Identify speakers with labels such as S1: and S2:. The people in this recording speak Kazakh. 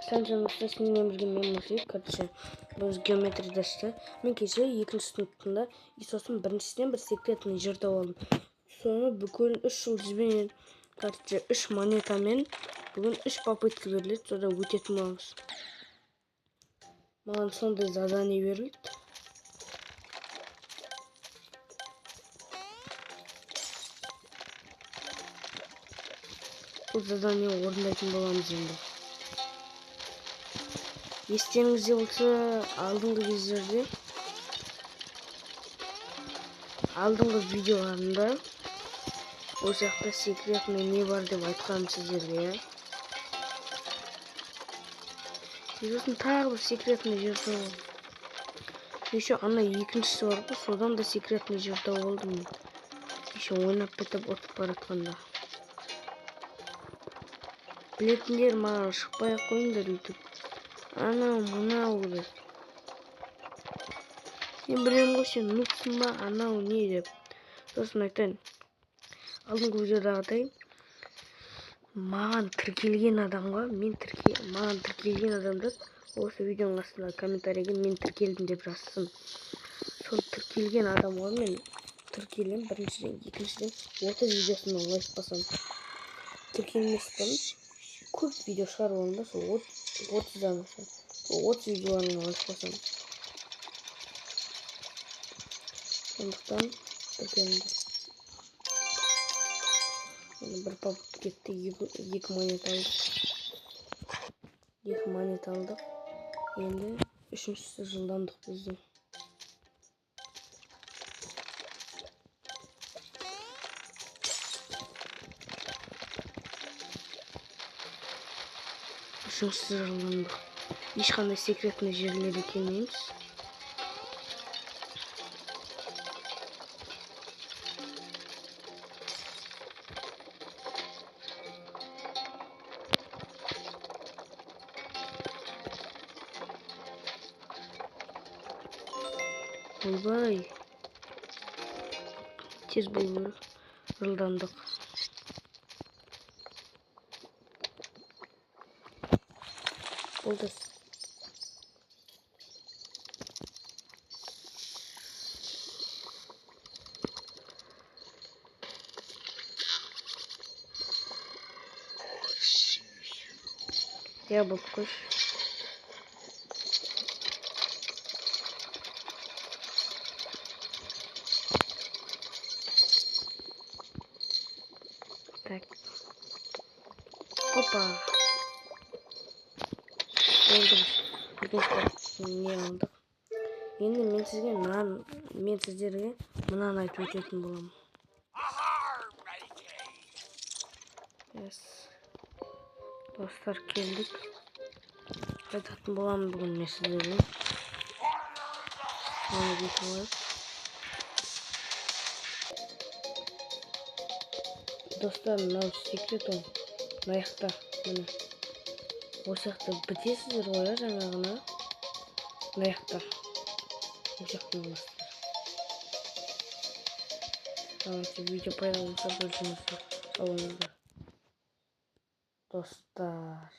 S1: Сәлем сенімен бірге мен Мұхит. Короче, біз геометрия дәсті. Мен кеше екінші сыныптында и сосын біріншісінен бір секретный жер тауып алдым. Соны бүкіл 3 жұлдызбен, короче, 3 монетамен бүгін 3 попытка беріледі, сода өтетін боламыз. Маған сондай задание берілді. Бұл задание орындайтын боламыз енді. Естеріңізде болса, алдыңғы кездерде, алдыңғы видеоларымда осы жақта секретный не бар деп айтқанмын сіздерге, иә. И сосын тағы бір секретный жер тауып алдым. Еще ана екіншісі бар ғой, содан да секретный жер тауып алдым мен. Еще ойнап бітіп ұтып бара жатқанда. Білетіндер маған шықпай ақ қойыңдар өйтіп. Анау мынау деп. Мен білемін ғой, сен нубсың ба, анау не деп. Сосын айтайын. Алдыңғы видеодағыдай маған тіркелген адамға, маған тіркелген адамдар осы видеоның астына комментарийге мен тіркелдім деп жазсын. Сол тіркелген адамға мен тіркелем біріншіден, екіншіден 30 видеосына лайк басамын. Тіркелмес бұрын көп видео шығарып аламын да, сол 30-дан аса. Сол 30 видеоларына лайк басамын. Сондықтан тіркеліңдер. Енді бір попытка кетті, екі монета алдық. Екі монета алдық. Енді үшіншісі жылдамдық бізде. Үшіншісі жылдамдық. Ешқандай секретный жерлерге келмейміз. Ойбай. Тез болу керек. Жылдамдық. Болды. Я был қойшы. Так. Опа. Болды. Екінші не алдық. Енді мен сіздерге мынаны айтып өтетін боламын. Yes. Достар, келдік. Айтатын боламын бүгін мен сіздерге. Мына бүйтіп алайық. Достар, мынау секрет ол. Мына жақта, міне. Осы жақта бітесіздер ғой, ә, жаңағыны. Мына жақта. Осы жақтан аласыздар. Давайте, видео пайда болса, бөлісіңіздер. Сау болыңыздар. Достар.